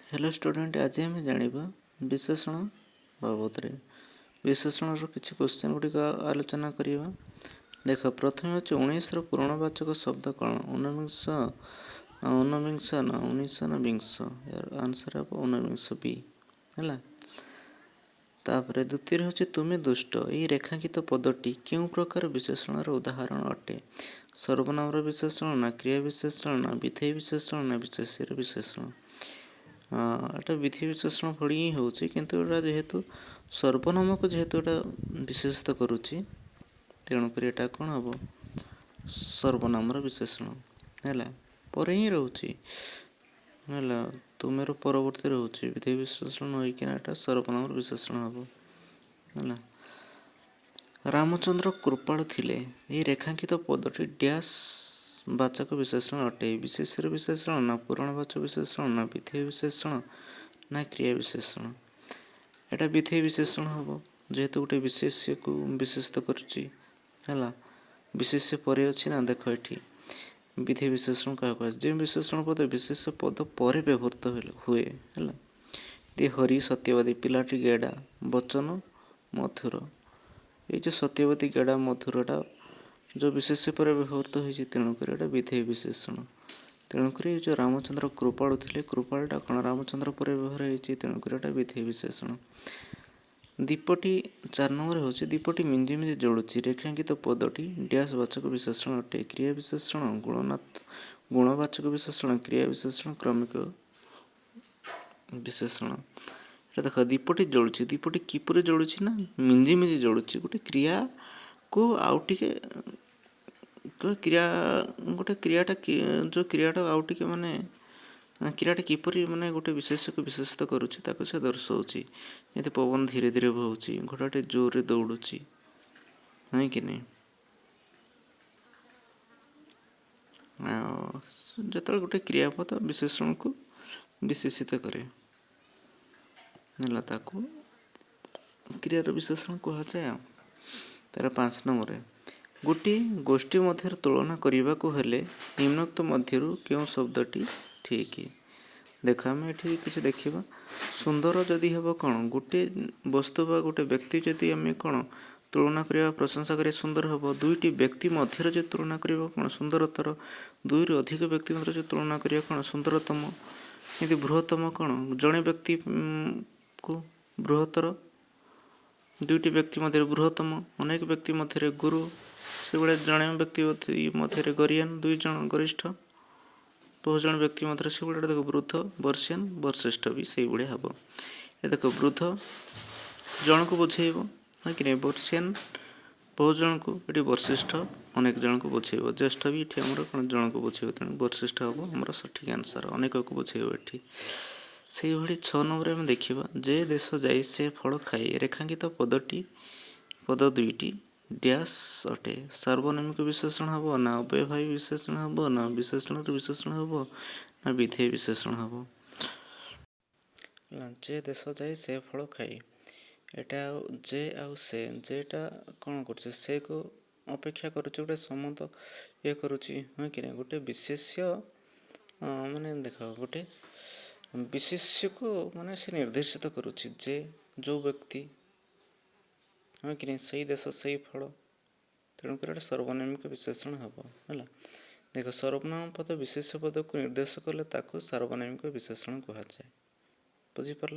Hello student, ଆଜି ଆମେ ଜାଣିବା ବିଶେଷଣ ବାବଦରେ। ବିଶେଷଣର କିଛି କ୍ୱେଶ୍ଚନ୍ ଗୁଡ଼ିକ ଆଲୋଚନା କରିବା। ଦେଖ, ପ୍ରଥମେ ହେଉଛି 19ର ପୂରଣବାଚକ ଶବ୍ଦ କ'ଣ? ଊନବିଂଶ, ଊନବିଂଶ ନା 19 ନା ବିଂଶ? ଏହାର ଆନ୍ସର୍ ହେବ ଊନବିଂଶ, ବି ହେଲା। ତାପରେ ଦ୍ୱିତୀୟରେ ହେଉଛି ତୁମେ ଦୁଷ୍ଟ, ଏହି ରେଖାଙ୍କିତ ପଦଟି କେଉଁ ପ୍ରକାର ବିଶେଷଣର ଉଦାହରଣ ଅଟେ? ସର୍ବନାମର ବିଶେଷଣ ନା କ୍ରିୟା ବିଶେଷଣ ନା ବିଧେୟ ବିଶେଷଣ ନା ବିଶେଷ୍ୟର ବିଶେଷଣ? ଏଟା ବିଧି ବିଶେଷଣ ଭଳି ହିଁ ହେଉଛି, କିନ୍ତୁ ଏଟା ଯେହେତୁ ସର୍ବନାମକୁ ଯେହେତୁ ଏଟା ବିଶେଷିତ କରୁଛି, ତେଣୁକରି ଏଟା କ'ଣ ହେବ? ସର୍ବନାମର ବିଶେଷଣ ହେଲା। ପରେ ହିଁ ରହୁଛି, ହେଲା, ତୁମେର ପରବର୍ତ୍ତୀ ରହୁଛି। ବିଧେୟ ବିଶେଷଣ ହୋଇକିନା ଏଟା ସର୍ବନାମର ବିଶେଷଣ ହେବ, ହେଲା। ରାମଚନ୍ଦ୍ର କୃପାଳୁ ଥିଲେ, ଏହି ରେଖାଙ୍କିତ ପଦଟି ଡ୍ୟାସ୍ ବାଚକ ବିଶେଷଣ ଅଟେ। ବିଶେଷ୍ୟର ବିଶେଷଣ ନା ପୂରଣବାଚକ ବିଶେଷଣ ନା ବିଧେୟ ବିଶେଷଣ ନା କ୍ରିୟା ବିଶେଷଣ? ଏଇଟା ବିଧେୟ ବିଶେଷଣ ହେବ, ଯେହେତୁ ଗୋଟେ ବିଶେଷ୍ୟକୁ ବିଶେଷିତ କରୁଛି, ହେଲା। ବିଶେଷ୍ୟ ପରେ ଅଛି ନା। ଦେଖ, ଏଠି ବିଧେୟ ବିଶେଷଣ କାହାକୁ କୁହାଯାଏ? ଯେଉଁ ବିଶେଷଣ ପଦ ବିଶେଷ୍ୟ ପଦ ପରେ ବ୍ୟବହୃତ ହୁଏ, ହେଲା। ହରି ସତ୍ୟବାଦୀ, ପିଲାଟି ଗେଡ଼ା, ବଚନ ମଧୁର। ଏଇ ଯେଉଁ ସତ୍ୟବତୀ, ଗେଡ଼ା, ମଧୁରଟା ଯେଉଁ ବିଶେଷ୍ୟ ପରେ ବ୍ୟବହୃତ ହୋଇଛି, ତେଣୁକରି ଏଇଟା ବିଧେୟ ବିଶେଷଣ। ତେଣୁକରି ଏ ଯେଉଁ ରାମଚନ୍ଦ୍ର କୃପାଳୁ ଥିଲେ, କୃପାଳୁଟା କ'ଣ ରାମଚନ୍ଦ୍ର ପରେ ବ୍ୟବହାର ହେଇଛି, ତେଣୁକରି ଏଇଟା ବିଧେୟ ବିଶେଷଣ। ଦୀପଟି, 4 ନମ୍ବର ହେଉଛି ଦୀପଟି ମିଞ୍ଜି ମିଞ୍ଜି ଜଳୁଛି, ରେଖାଙ୍କିତ ପଦଟି ଡ୍ୟାସ୍ ବାଚକ ବିଶେଷଣ ଅଟେ। କ୍ରିୟା ବିଶେଷଣ, ଗୁଣବାଚକ ବିଶେଷଣ, କ୍ରିୟା ବିଶେଷଣ, କ୍ରମିକ ବିଶେଷଣ। ଏଟା ଦେଖ, ଦୀପଟି ଜଳୁଛି। ଦୀପଟି କିପରି ଜଳୁଛି ନା ମିଞ୍ଜି ମିଞ୍ଜି ଜଳୁଛି। ଗୋଟେ କ୍ରିୟାକୁ ଆଉ ଟିକେ କ୍ରିୟା, ଗୋଟେ କ୍ରିୟାଟା, ଯେଉଁ କ୍ରିୟାଟା ଆଉ ଟିକେ ମାନେ କ୍ରିୟାଟା କିପରି ମାନେ ଗୋଟେ ବିଶେଷକୁ ବିଶେଷିତ କରୁଛି, ତାକୁ ସେ ଦର୍ଶାଉଛି। ଯେମିତି ପବନ ଧୀରେ ଧୀରେ ବହୁଛି, ଘୋଡ଼ାଟି ଜୋରରେ ଦୌଡ଼ୁଛି, ହଁ କି ନାହିଁ? ଆଉ ଯେତେବେଳେ ଗୋଟେ କ୍ରିୟାପଦ ବିଶେଷଣକୁ ବିଶେଷିତ କରେ, ହେଲା, ତାକୁ କ୍ରିୟାର ବିଶେଷଣ କୁହାଯାଏ। ଆଉ ତାର 5 ନମ୍ବରରେ, ଗୋଟିଏ ଗୋଷ୍ଠୀ ମଧ୍ୟରେ ତୁଳନା କରିବାକୁ ହେଲେ ନିମ୍ନୋକ୍ତ ମଧ୍ୟରୁ କେଉଁ ଶବ୍ଦଟି ଠିକ୍? ଦେଖ, ଆମେ ଏଠି କିଛି ଦେଖିବା। ସୁନ୍ଦର ଯଦି ହେବ କ'ଣ, ଗୋଟେ ବସ୍ତୁ ବା ଗୋଟେ ବ୍ୟକ୍ତି ଯଦି ଆମେ କ'ଣ ତୁଳନା କରିବା, ପ୍ରଶଂସା କରିବା, ସୁନ୍ଦର ହେବ। ଦୁଇଟି ବ୍ୟକ୍ତି ମଧ୍ୟରେ ଯଦି ତୁଳନା କରିବା କ'ଣ, ସୁନ୍ଦରତର। ଦୁଇରୁ ଅଧିକ ବ୍ୟକ୍ତି ମଧ୍ୟରେ ଯଦି ତୁଳନା କରିବା କ'ଣ, ସୁନ୍ଦରତମ। ଏମିତି ବୃହତ୍ତମ କ'ଣ, ଜଣେ ବ୍ୟକ୍ତିକୁ ବୃହତ୍ତର, ଦୁଇଟି ବ୍ୟକ୍ତି ମଧ୍ୟରେ ବୃହତ୍ତମ, ଅନେକ ବ୍ୟକ୍ତି ମଧ୍ୟରେ ଗୁରୁ, ସେଭଳିଆ ଜଣେ ବ୍ୟକ୍ତି ମଧ୍ୟରେ ଗରିଆନ, ଦୁଇ ଜଣ ଗରିଷ୍ଠ, ବହୁ ଜଣ ବ୍ୟକ୍ତି ମଧ୍ୟରେ ସେଭଳିଆ। ଦେଖ, ବୃଦ୍ଧ, ବର୍ଷିଆନ, ବର୍ଷିଷ୍ଠ ବି ସେଇଭଳିଆ ହେବ। ଏ ଦେଖ, ବୃଦ୍ଧ ଜଣକୁ ବୁଝେଇବ, ହଁ କି ନାହିଁ? ବର୍ଷିଆନ ବହୁ ଜଣକୁ, ଏଠି ବର୍ଷିଷ୍ଠ ଅନେକ ଜଣକୁ ବୁଝେଇବ। ଜ୍ୟେଷ୍ଠ ବି ଏଠି ଆମର କ'ଣ, ଜଣକୁ ବୁଝେଇବ। ତେଣୁ ବର୍ଷିଷ୍ଠ ହେବ ଆମର ସଠିକ୍ ଆନ୍ସର୍, ଅନେକକୁ ବୁଝେଇବ ଏଠି। ସେଇଭଳି 6 ନମ୍ବରରେ ଆମେ ଦେଖିବା, ଯେ ଦେଶ ଯାଇ ସେ ଫଳ ଖାଇ, ରେଖାଙ୍କିତ ପଦଟି, ପଦ ଦୁଇଟି ଡ୍ୟାସ୍ ଅଟେ। ସାର୍ବନାମିକ ବିଶେଷଣ ହେବ ନା ଅବ୍ୟୟଭାବୀ ବିଶେଷଣ ହେବ ନା ବିଶେଷଣର ବିଶେଷଣ ହେବ ନା ବିଧେୟ ବିଶେଷଣ ହେବ? ହେଲା, ଯେ ଦେଶ ଯାଇ ସେ ଫଳ ଖାଇ, ଏଇଟା ଆଉ ଯେ ଆଉ ସେ। ଯେଟା କ'ଣ କରୁଛି? ସେକୁ ଅପେକ୍ଷା କରୁଛି, ଗୋଟେ ସମତ ଇଏ କରୁଛି, ହଁ କି ନାହିଁ? ଗୋଟେ ବିଶେଷ୍ୟ ମାନେ ଦେଖ, ଗୋଟେ ବିଶେଷ୍ୟକୁ ମାନେ ସେ ନିର୍ଦ୍ଦେଶିତ କରୁଛି ଯେ ଯେଉଁ ବ୍ୟକ୍ତି, ହଁ କି ନାହିଁ? ସେଇ ଦେଶ, ସେଇ ଫଳ, ତେଣୁକରି ଏଇଟା ସର୍ବନାମିକ ବିଶେଷଣ ହେବ, ହେଲା। ଦେଖ, ସର୍ବନାମ ପଦ ବିଶେଷ୍ୟ ପଦକୁ ନିର୍ଦ୍ଦେଶ କଲେ ତାକୁ ସାର୍ବନାମିକ ବିଶେଷଣ କୁହାଯାଏ। ବୁଝିପାରିଲ?